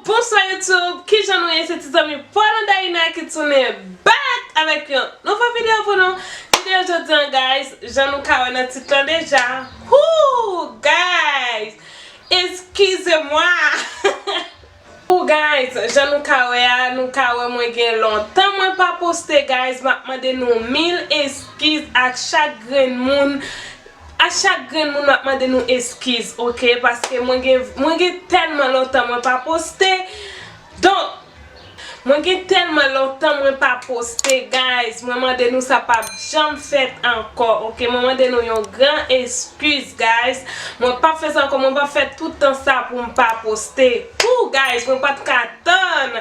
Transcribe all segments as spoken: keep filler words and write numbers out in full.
Bonswa YouTube, kijan nou ye? Se ti zanmi Paul Andaina ki tounen back avèk yon nouvo videyo pou nou. Videyo jodi an, guys, jan nou ka wè nan tit lan deja. Hoo, guys! Excusez-moi! Hoo, guys, jan nou ka wè a, nou ka wè mwen gen lontan mwen pa poste, guys. M ap mande nou mil eskiz ak chak grenn moun. A chak grenn moun m ap mande nou eskiz, oke? Paske mwen gen, mwen gen tèlman lontan mwen pa poste. Donk, mwen gen tèlman lontan mwen pa poste, guys. Mwen mande nou sa p ap janm fèt ankò, oke? Mwen mande nou yon gran eskiz, guys. Mwen p ap fè sa ankò, mwen p ap fè tout tan sa pou m pa poste. Hoo, guys, mwen pa t ka tann.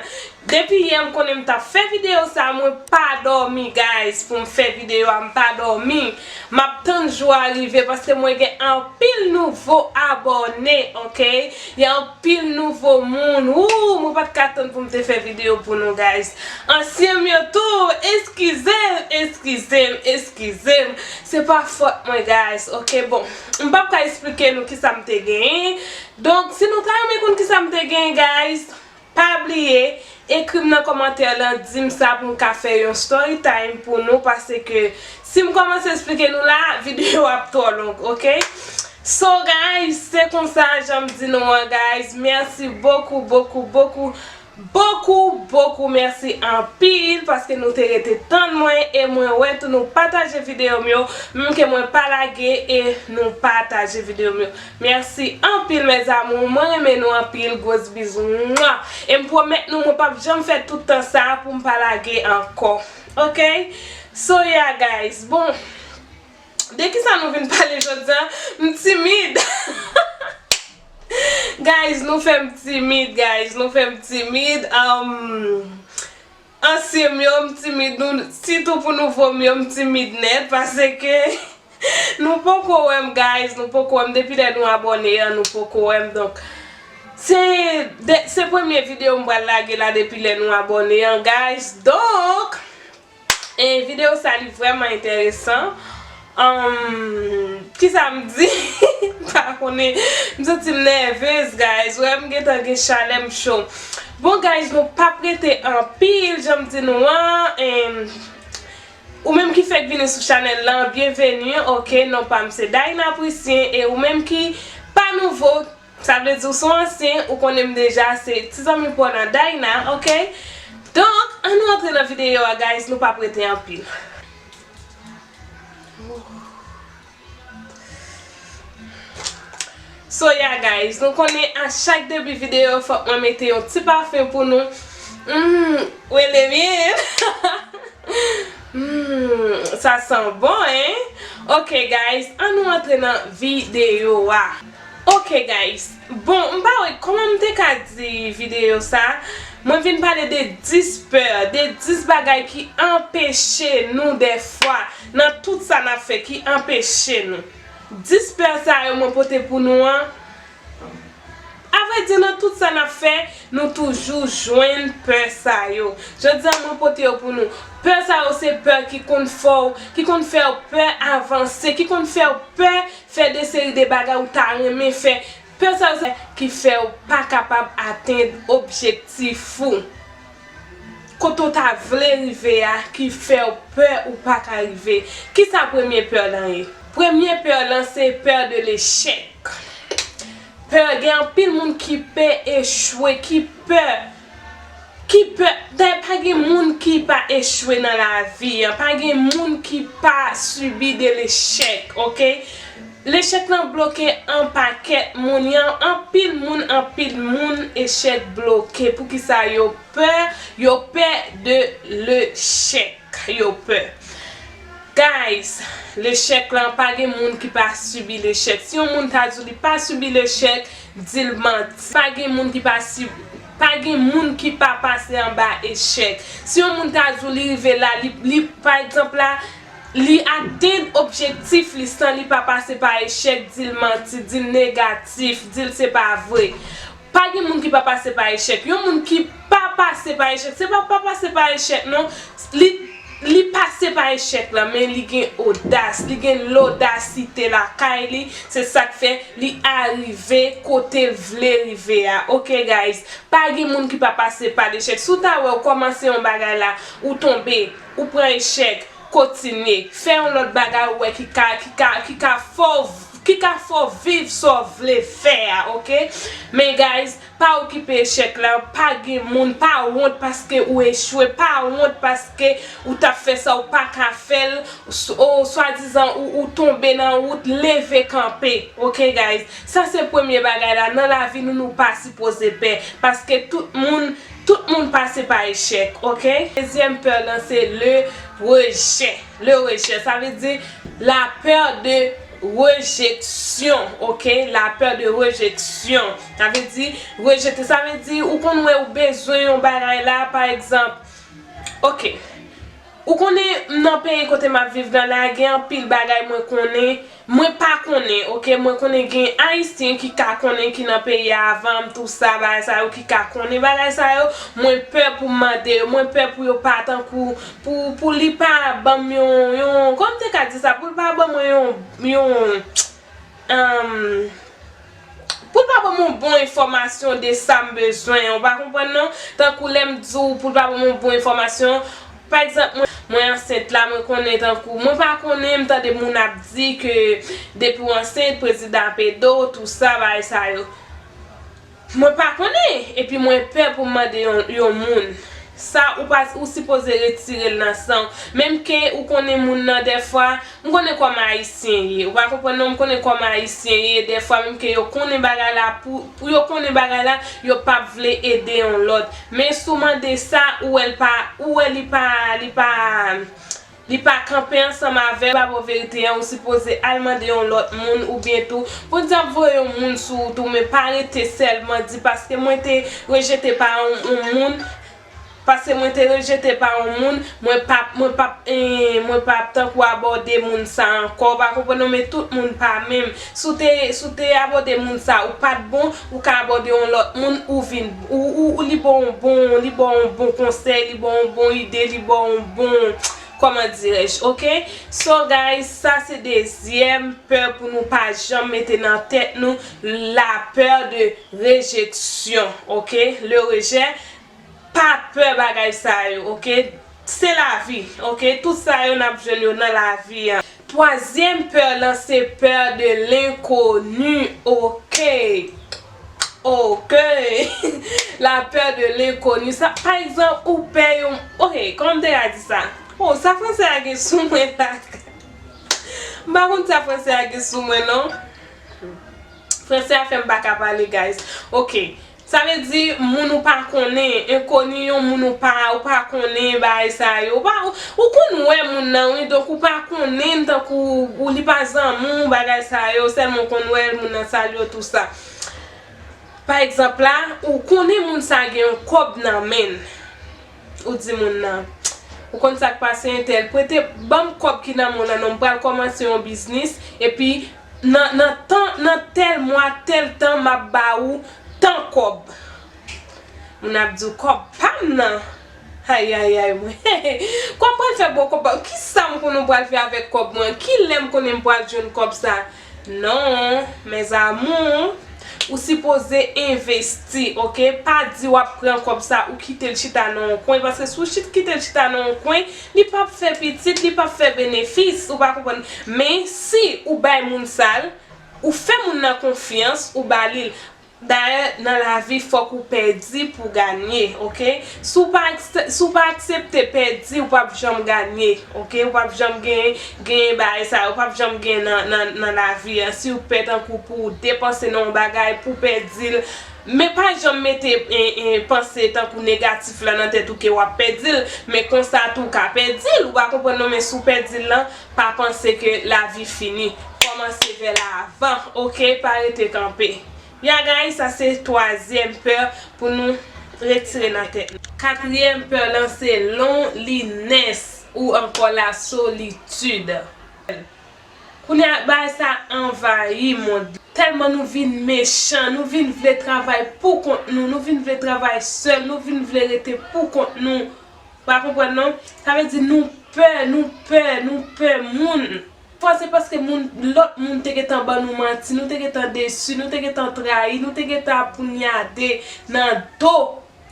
Depi yè m konnen m t ap fè videyo sa, mwen pa dòmi, guys, pou m fè videyo a, m pa dòmi. M ap tann jou a rive paske mwen gen anpil nouvo abòne, oke? Gen anpil nouvo moun. Woo, mwen pa t ka tann pou m te fè videyo pou nou, guys. Ansyen m yo tou, eskize m, eskize m, eskize m. Se pa fòt mwen, guys, oke? Bon, m p ap ka esplike nou kisa m te genyen. Donk, si nou ta renmen konn kisa m te genyen, guys, pa bliye, ekri m nan kòmantè lan, di m sa pou m ka fè yon story time pou nou, paske si m kòmanse esplike nou la, videyo ap twò long, oke? So, guys, se konsa, jan m di nou an, guys, mèsi bokou, bokou, bokou, bokou, bokou, mèsi anpil, paske nou te rete tann mwen, e mwen wè tou nou pataje videyo m yo, menm ke mwen pa lage, e nou pataje videyo m yo. Mèsi anpil, mes amours. Mwen renmen nou anpil. Gwos bizou. Mwa! E m pwomèt nou, mwen p ap janm fè tout tan sa a pou m pa lage ankò. Oke? So, yeah, guys. Bon, de kisa nou vin pale jodi a? M timid. Guys, nou fè m timid, guys. Nou fè m timid. Um, ansyen m yo, m timid. Nou, sitou pou nouvo m yo, m timid nèt. Paske nou poko wè m, guys, nou poko wè m. Depi lè nou abòne an, nou poko wè m. Donk, se, de, se premye videyo m pral lage la depi lè nou abòne an, guys. Donk, e videyo sa li vrèman enteresan. Um, kisa m di? M pa konnen. M santi m nèvez, guys. Wè, m gentan gen chalè, m cho. Bon, guys, nou p ap rete anpil, jan m di nou an. Em, ou menm ki fèk vini sou chanèl lan, byenveni, oke? Non pa m se Daina Priscien, e ou menm ki pa nouvo, sa vle di ou se yon ansyen, ou konnen m deja, se ti zanmi Paul Andaina, oke? Donk, ann nou antre nan videyo a, guys, nou p ap rete anpil. So, yeah, guys, nou konnen a chak debi videyo, fòk mwen mete yon ti pafen pou nou. Mm, rele byen. Mm, sa san bon, hein? Ok, guys, ann nou antre nan videyo a. Ok, guys, bon, m pa wè kòman m te ka di videyo sa. Mwen vin pale de dis pè, de dis bagay ki anpeche nou dèfwa nan tout sa n ap fè, ki anpeche nou. Dis pè sa yo mwen pote pou nou an. Avrèdi, nan tout sa n ap fè, nou toujou jwenn pè sa yo. Jodi a, mwen pote yo pou nou. Pè sa yo se pè ki konn fè w, ki konn fè w pè avanse, ki konn fè w pè fè de seri de bagay ou ta renmen fè. Pè sa yo se ki fè w pa kapab atenn objektif ou. Kote w ta vle rive a, ki fè w pè ou pa ka rive. Kisa premye pè lan ye? Premye pè lan se pè de lechèk. Pè, gen anpil moun ki pè echwe, ki pè, ki pè. Dayè, pa gen moun ki pa echwe nan lavi an. Pa gen moun ki pa sibi de lechèk, ok? Lechèk lan bloke an pakèt moun. Gen anpil moun, anpil moun echèk bloke. Poukisa yo pè? Yo pè de lechèk. Yo pè. Guys, lechèk lan, pa gen moun ki pa sibi lechèk. Si yon moun ta di w li pa sibi lechèk, di l manti. Pa gen moun ki pa sib-, pa gen moun ki pa pase anba echèk. Si yon moun ta di w li rive la, li, li, pa egzanp la, li atenn objektif li san li pa pase pa echèk, di l manti, di l negatif, di l se pa vre. Pa gen moun ki pa pase pa echèk. Yon moun ki pa pase pa echèk, se pa pa pase pa echèk, non. Li, Li pase pa echèk la, men li gen odas, li gen lodasite lakay li, se sa k fè li arive kote l vle rive a. Ok guys, pa gen moun ki pa pase pa lechèk. Si w ta wè w kòmanse yon bagay la, ou tonbe, ou pran echèk, kontinye, fè yon lòt bagay ou wè ki ka, ki ka, ki ka fè w, ki ka fè w viv sa w vle fè a, ok? Men guys, pa okipe echèk la, pa gen moun, pa wont paske ou echwe, pa wont paske ou t ap fè sa ou pa ka fè l, s- o swadizan ou, ou tonbe nan wout, leve kanpe, ok guys? Sa se premye bagay la, nan lavi nou, nou pa sipoze pè, paske tout moun, tout moun pase pa echèk, ok? Dezyèm pè lan se le rejè. Le rejè, sa vle di la peur de rejection, ok? La peur de rejection. Sa vle di rejete, sa vle di ou konn wè ou bezwen yon bagay la, pa egzanp, ok. Ou konnen nan peyi kote m ap viv nan la, gen anpil bagay mwen konnen, mwen pa konnen, ok? Mwen konnen gen Ayisyen ki ka konnen ki nan peyi a avan m, tou sa, bagay sa yo ki ka konnen bagay sa yo, mwen pè pou m mande yo, mwen pè pou yo pa tankou, pou, pou li pa ban m yon, yon, kòman m te ka di sa, pou l pa ban mwen yon, yon, um, pou l pa ban m yon bon enfòmasyon de sa m bezwen an, ou pa konprann non? Tankou lè m di w pou l pa ban m yon bon enfòmasyon, pa egzanp, mwen, mwen ansent la, mwen konnen tankou, mwen pa konnen, m tande moun ap di ke depi w ansent, prezidan ap ede w, tou sa, bagay sa yo. Mwen pa konnen, epi mwen pè pou m mande yon, yon moun. Sa ou pa, ou sipoze retire l nan san w. Menm ke ou konnen moun nan dèfwa, m konnen kòman Ayisyen ye. Ou pa konprann non, m konnen kòman Ayisyen ye. Dèfwa menm ke yo konnen bagay la, pou, pou yo konnen bagay la, yo p ap vle ede yon lòt. Men si w mande sa, ou wè l pa, ou wè li pa, li pa, li pa kanpe ansanm avè w, pa ba w verite an, ou sipoze al mande yon lòt moun oubyen tou, Bondye ap voye yon moun sou ou tou, men pa rete sèlman di paske mwen te rejete pa yon, yon moun, paske mwen te rejete pa yon moun, mwen p ap, mwen p ap, eh, mwen p ap tankou abòde moun sa ankò, ou pa konprann non, men tout moun pa menm. Si w te, si w te abòde moun sa, ou pa t bon, ou ka abòde yon lòt moun, ou vin, ou, ou, ou li ba w yon bon, li ba w yon bon konsèy, li ba w yon bon ide, li ba w yon bon, kòman dirèj, ok? So guys, sa se dezyèm pè pou nou pa janm mete nan tèt nou, la peur de rejection, ok? Le rejet, pa pè bagay sa yo, ok? Se lavi, ok? Tout sa yo n ap jwenn yo nan lavi an. Twazyèm pè lan se peur de l'inconnu, ok? Ok. La peur de l'inconnu. Sa, pa egzanp, ou pè yon, ok, kòman m te ka di sa? Oh, sa fransè a gen sou mwen la. M pa konn sa fransè a gen sou mwen non. Fransè a fè m pa ka pale, guys. Ok. Sa vle di moun ou pa konnen, enkoni, yon moun ou pa, ou pa konnen bagay sa yo. Ou pa, ou konn wè moun nan wi, donk ou pa konnen tankou ou li pa zanmi w, bagay sa yo, sèlman ou konn wè l, moun nan salye w, tou sa. Pa egzanp la, ou konnen moun sa gen yon kòb nan men l. Ou di moun nan, ou konn sa k pase, entèl, prete ban m kòb ki nan men w lan non, m pral kòmanse yon biznis, epi nan, nan tan, nan tèl mwa, tèl tan, m ap ba ou tan kòb. Moun ap di w kòb pa m nan. Ayayay mwen. Kòb pral fè bon kòb pa m. Kisa m konnen w pral fè avèk kòb mwen? Kilè m konnen m pral jwenn kòb sa? Non, mes amours, ou sipoze envesti, ok? Pa di w ap pran kòb sa, ou kite l chita nan yon kwen, paske si w chit, kite l chita nan yon kwen, li p ap fè pitit, li p ap fè benefis, ou pa konprann. Men si ou bay moun sa l, ou fè moun nan konfyans, ou ba li l. Dayè, nan lavi, fòk ou pèdi pou ganye, ok? Si w pa akse-, si w pa aksepte pèdi, ou p ap janm ganye, ok? Ou p ap janm gen, gen bagay sa yo, ou p ap janm gen nan, nan, nan lavi an. Si w pè tankou pou w depanse nan yon bagay, pou w pèdi l, men pa janm mete, en, en, panse tankou negatif la nan tèt ou ke w ap pèdi l, men konsa tou w ka pèdi l, ou pa konprann non, men si w pèdi l lan, pa panse ke lavi fini. Kòmanse vè l avan, ok? Pa rete kanpe. Ya guys, sa se twazyèm pè pou nou retire nan tèt nou. Katriyèm pè lan se loneliness ou ankò la solitude. Kounye a, bagay sa anvayi mond. Tèlman nou vin mechan, nou vin vle travay pou kont nou, nou vin vle travay sèl, nou vin vle rete pou kont nou. Ou pa konprann non? Sa vle di nou Pè, nou pè, nou pè moun. Fwa se paske moun, lòt moun te gentan ban nou manti, nou te gentan desi, nou te gentan trayi, nou te gentan ap pougnyade nan do.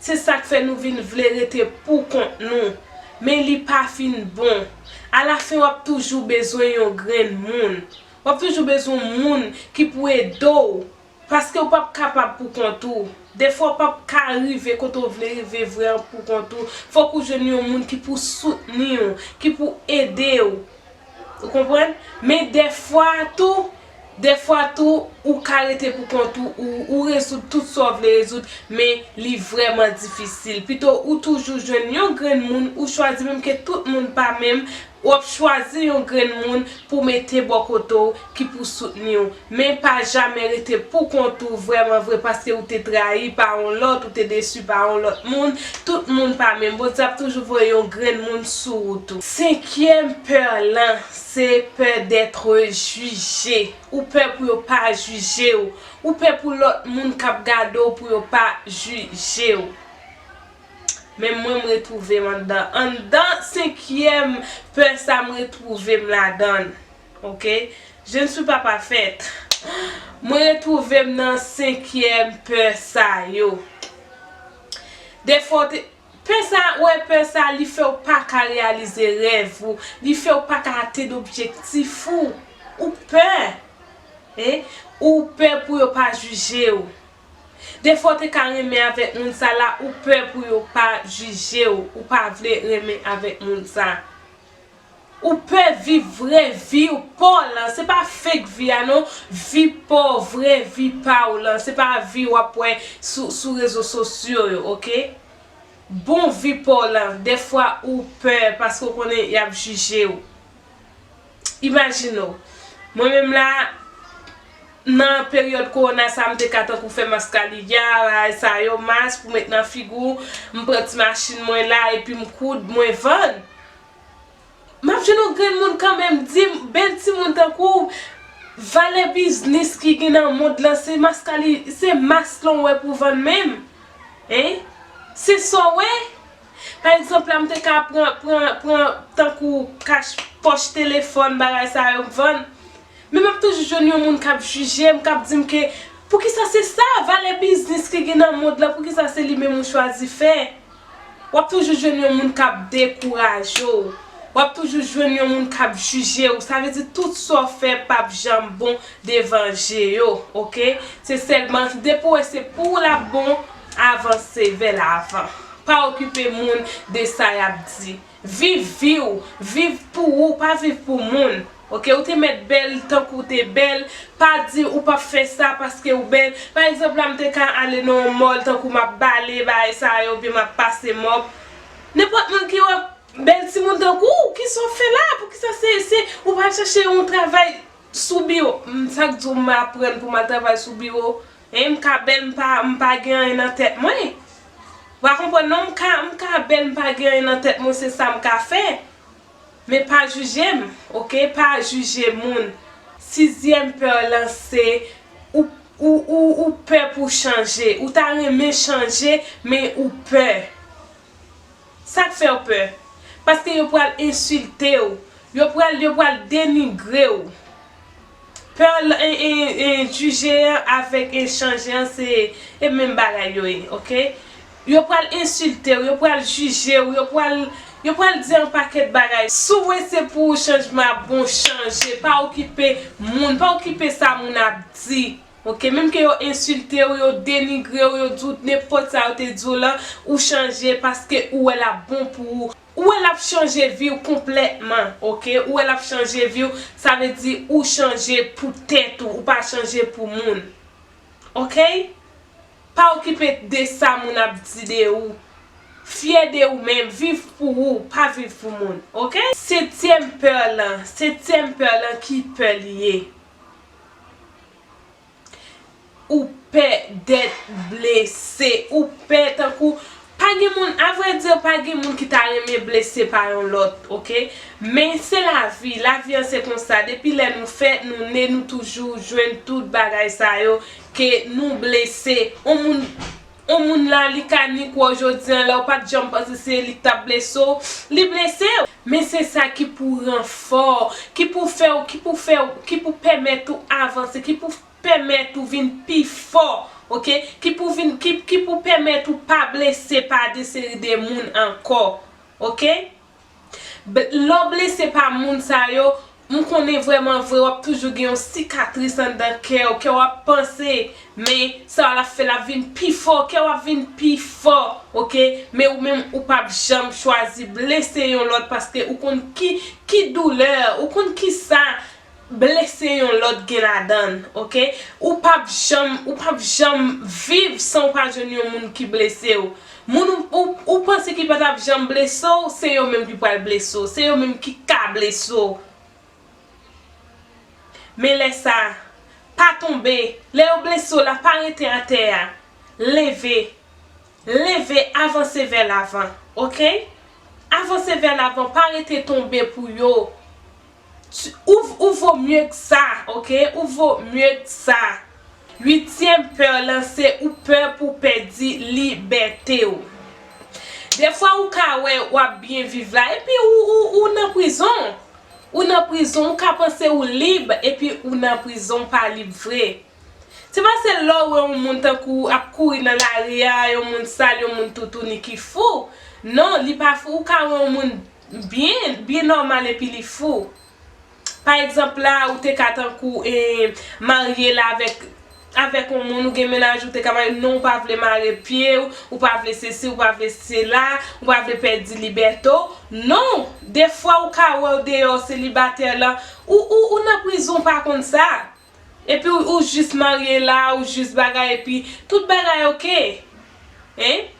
Se sa k fè nou vin vle rete pou kont nou. Men li pa fin bon. Alafen, w ap toujou bezwen yon grenn moun. W ap toujou bezwen moun ki pou ede w. Paske w p ap kapab pou kont ou. Defwa w p ap ka rive kote w vle rive vre an pou kont ou. Fòk ou jwenn yon moun ki pou soutni w, ki pou ede w. Ou konprann? Men defwa tou, defwa tou, ou ka rete pou kont ou, ou, ou rezoud tout sa w vle rezoud, men li vrèman difisil. Pito ou toujou jwenn yon grenn moun, ou chwazi, menm ke tout moun pa menm, w ap chwazi yon grenn moun pou mete bò kote w ki pou soutni w. Men pa jamè rete pou kont ou vrèman vre paske ou te trayi pa yon lòt, ou te desi pa yon lòt moun. Tout moun pa menm. Bondye ap toujou voye yon grenn moun sou wout ou. Senkyèm pè lan, se pè d'être jugé. Ou pè pou yo pa jije w. Ou pè pou lòt moun k ap gade w pou yo pa jije w. Men mwen, m retwouve m anndan. Anndan senkyèm pè sa, m retwouve m ladan l. Ok? Je ne suis pas parfaite. Mwen retwouve m nan senkyèm pè sa yo. Defwa, w te, pè sa, wè, pè sa, li fè w pa ka reyalize rèv ou. Li fè w pa ka atenn objektif ou. Ou pè. E ou pè pou yo pa jije w. Defwa, w te ka renmen avèk moun sa la, ou pè pou yo pa jije w, ou pa vle renmen avèk moun sa. Ou pè viv vrè vi w pa w lan, se pa fake vi a non, vi pa w, vrè vi pa w lan, se pa vi w ap wè sou, sou rezo sosyo yo, ok? Bon vi pa w lan, defwa ou pè paske w konnen y ap jije w. Imajine w, mwen menm la, nan peryòd kowona sa, m te ka tankou fè maskaligya, bagay sa yo, mas pou met nan figi w, m pran ti machin mwen la, epi m koud, mwen vann. M ap jwenn yon grenn moun kanmenm di m, bèl timoun tankou w, valè biznis ki gen nan mond lan, se maskali-, se mas lan w wè pou vann menm. Hein? Se sa w wè? Pa egzanp la, m te ka pran, pran, pran tankou kach pòch telefòn, bagay sa yo m vann. Men m ap toujou jwenn yon moun k ap jije m, k ap di m ke, poukisa se sa, valè biznis ki gen nan mond lan, poukisa se li menm ou chwazi fè? W ap toujou jwenn yon moun k ap dekouraje w. W ap toujou jwenn yon moun k ap jije w. Sa vle di tout sa w fè p ap janm bon devan je yo, ok? Se sèlman depi w wè se pou w l ap bon, avanse vè lavan. Pa okipe moun de sa y ap di. Viv vi w, viv pou ou, pa viv pou moun. Ok, ou te mèt bèl tankou w te bèl, pa di ou p ap fè sa paske ou bèl. Pa egzanp la, m te ka ale nan yon mall tankou m ap bale, bagay sa yo, oubyen m ap pase mòp. Nenpòt moun ki wè bèl timoun tankou w, kisa w fè la? Poukisa se, se, ou pa al chache yon travay sou biwo? M, sa k di w m aprann pou m al travay sou biwo? E m ka bèl, m pa, m pa gen anyen nan tèt mwen. Ou pa konprann non, m ka, m ka bèl, m pa gen anyen nan tèt mwen, se sa m ka fè. Men pa jije m, ok? Pa jije moun. Sizyèm pè w lan se ou, ou, ou, ou pè pou chanje. Ou ta renmen chanje, men ou pè. Sa k fè w pè? Paske yo pral ensilte w. Yo pral, yo pral denigre w. Pè l, e, e, e, jije an avèk e chanje an se e menm bagay yo ye, ok? Yo pral ensilte w, yo pral jije w, yo pral, yo pral di yon pakèt bagay. Si w wè se pou ou chanjman ap bon, chanje. Pa okipe moun, pa okipe sa moun ap di. Ok, menm ke yo ensilte w, yo denigre w, yo di w nenpòt sa yo te di w lan, ou chanje paske ou wè l ap bon pou ou. Ou wè l ap chanje vi w konplètman, ok? Ou wè l ap chanje vi w, sa vle di ou chanje pou tèt ou, ou pa chanje pou moun. Ok? Pa okipe de sa moun ap di de ou. Fyè de ou menm, viv pou ou, pa viv pou moun, ok? Setyèm pè lan, setyèm pè lan ki pè li ye? Ou pè d'être blessé. Ou pè tankou, pa gen moun, a vrè di, pa gen moun ki ta renmen blese pa yon lòt, ok? Men se lavi. Lavi an se konsa. Depi lè nou fèt, nou ne, nou toujou jwenn tout bagay sa yo ke nou blese. On moun, on moun la, li ka nik wè w jodi an, lè w pa t janm panse se li k t ap blese w, li blese w. Men se sa ki pou ranfò, ki pou fè w, ki pou fè w, ki pou pèmèt ou avanse, ki pou pèmèt ou vin pi fò, oke? Ki pou vin, ki, ki pou pèmèt ou pa blese pa de seri de moun ankò, oke? B-, lè w blese pa moun sa yo, m konnen vrèman vre, w ap toujou gen yon sikatris anndan kè w, kè w ap panse, men sa w ap fè l ap vin pi fò, kè w ap vin pi fò, oke? Men ou menm, ou p ap janm chwazi blese yon lòt, paske ou konn ki, ki doulè, ou konn ki sa blese yon lòt gen ladan l, oke? Ou p ap janm, ou p ap janm viv san w pa jwenn yon moun ki blese w. Moun ou, ou, ou panse ki pa t ap janm blese w, se yo menm ki pral blese w, se yo menm ki ka blese w. Men lè sa, pa tonbe. Lè yo blese w la, pa rete atè a. Leve. Leve, avanse vè lavan, oke? Avanse vè lavan, pa rete tonbe pou yo. Tu, ou, ou vo mye k sa, oke? Ou vo mye k sa. Uityèm pè lan se ou pè pou w pèdi libète w. Defwa ou ka wè w ap byen viv la, epi ou, ou, ou nan prizon. Ou nan prizon, ou ka panse ou lib, epi ou nan prizon, ou pa lib vre. Se pa sèl lè w wè yon moun tankou ap kouri nan lari a, yon moun sal, yon moun toutouni ki fou. Non, li pa fou, ou ka wè yon moun byen, byen nòmal epi li fou. Pa egzanp la, ou te ka tankou, eh, marye la avèk, avèk yon moun, ou gen mennaj, ou te ka marye, non, ou pa vle mare pye w, ou pa vle sesi, ou pa vle sela, ou pa vle pèdi libète w. Non, defwa ou ka wè w deyò selibatè lan, ou, ou, ou nan prizon, ou pa konn sa. Epi ou, ou jis marye la, ou jis bagay, epi tout bagay oke. Hein?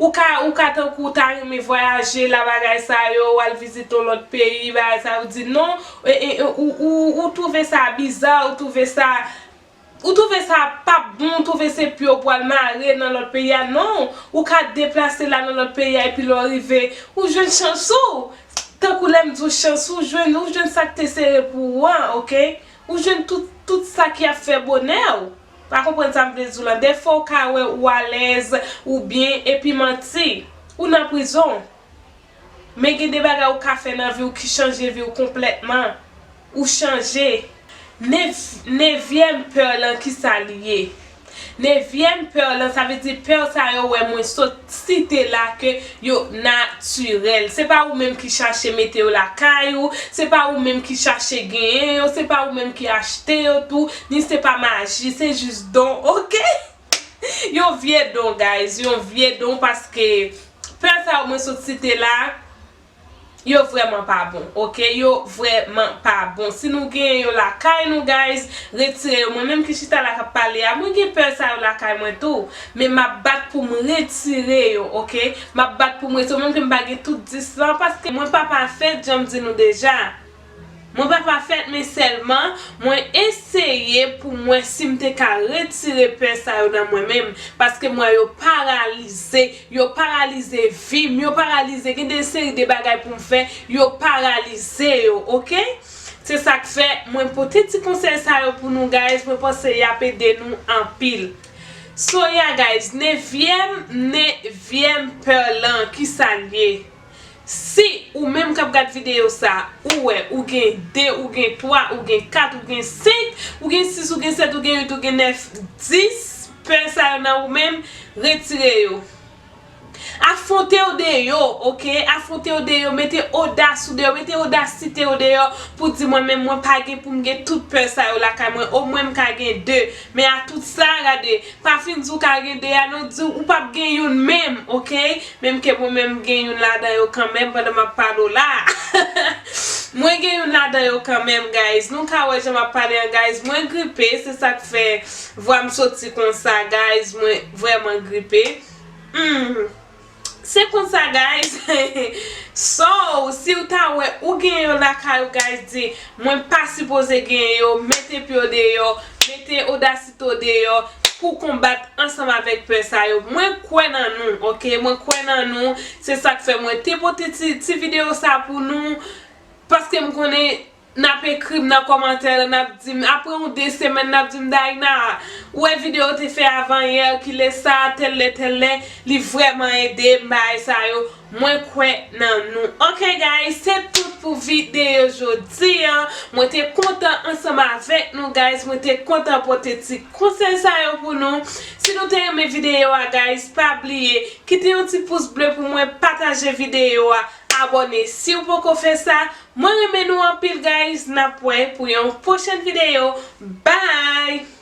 Ou ka, ou ka tankou w ta renmen vwayaje la, bagay sa yo, w al vizite yon lòt peyi, bagay sa yo, ou di non, e, e, e, ou, ou, ou twouve sa biza, ou twouve sa, ou twouve sa p ap bon, ou twouve se pye w pral mare nan lòt peyi a, non, ou ka deplase la nan lòt peyi a, epi lè w rive, ou jwenn chans ou. Tankou lè m di w chans ou jwenn, ou jwenn sa k te sere pou ou an, oke? Ou jwenn tout, tout sa ki ap fè bonè w. Pa konprann sa m vle di w lan. Defwa ou ka wè ou alèz, ou byen, epi manti. Ou nan prizon. Men gen de bagay ou ka fè nan vi w ki chanje vi w konplètman. Ou chanje. Nev-, nevyèm pè lan, kisa li ye? Nevyèm pè lan, sa vle di pè sa yo wè mwen sot site la ke yo natirèl. Se pa ou menm ki chache mete yo lakay ou, se pa ou menm ki chache genyen yo, se pa ou menm ki achte yo tou, ni se pa maji, se jis don, oke? Yon vye don, guys, yon vye don, paske pè sa yo mwen sot site la, yo vrèman pa bon, oke? Yo vrèman pa bon. Si nou genyen yo lakay nou, guys, retire yo. Mwen menm ki chita la k ap pale a, mwen gen pè sa yo lakay mwen tou. Men m ap bat pou m retire yo, oke? M ap bat pou m retire yo, menm ke m pa gen tout dis lan, paske mwen pa pafèt, jan m di nou deja. Mwen pa pafèt, men sèlman mwen eseye pou m wè si m te ka retire pè sa yo nan mwen menm, paske m wè yo paralize, yo paralize vi m, yo paralize, gen de seri de bagay pou m fè, yo paralize yo, oke? Se sa k fè mwen pote ti konsèy sa yo pou nou, guys, mwen panse y ap ede nou anpil. So, yeah, guys, nevyèm, nevyèm pè lan, kisa l ye? Si ou menm k ap gad videyo sa, ou wè, ou gen de, ou gen twa, ou gen kat, ou gen senk, ou gen sis, ou gen sèt, ou gen uit, ou gen nèf, dis pè sa yo nan ou menm, retire yo. Afwonte yo deyò, oke? Afwonte yo deyò, mete odas ou deyò, mete odasite ou deyò pou di mwen menm mwen pa gen pou m gen tout pè sa yo lakay mwen, omwen m ka gen de. Men a tout sa, gade, pa fin di w ka gen de a, non, di w p ap gen youn menm, oke? Menm ke mwen menm m gen youn ladan yo kanmenm pandan m ap pale w la. Mwen gen youn ladan yo kanmenm, guys. Nou ka wè jan m ap pale an, guys. Mwen gripe, se sa k fè vwa m soti konsa, guys. Mwen vrèman gripe. Hmm. Se konsa, guys. So, si w ta wè ou gen yo lakay ou, guys, di, mwen pa sipoze gen yo, mete pye w deyò, mete odasite w deyò pou konbat ansanm avèk pè sa yo. Mwen kwè nan nou, oke? Mwen kwè nan nou. Se sa k fè mwen te pote ti, ti videyo sa pou nou, paske m konnen n ap ekri m nan kòmantè la, n ap di m, apre yon de semèn, n ap di m, Daïna, ou wè videyo w te fè avan yè, kilè sa, tèl lè, tèl lè, li vrèman ede m, bagay sa yo. Mwen kwè nan nou. Ok, guys, se tout pou videyo jodi a. Mwen te kontan ansanm avèk nou, guys. Mwen te kontan pote ti konsèy sa yo pou nou. Si nou te renmen videyo a, guys, pa bliye kite yon ti pous ble pou mwen, pataje videyo a, abòne si w poko fè sa. Mwen renmen nou anpil, guys. N ap wè pou yon pwochèn videyo. Bye!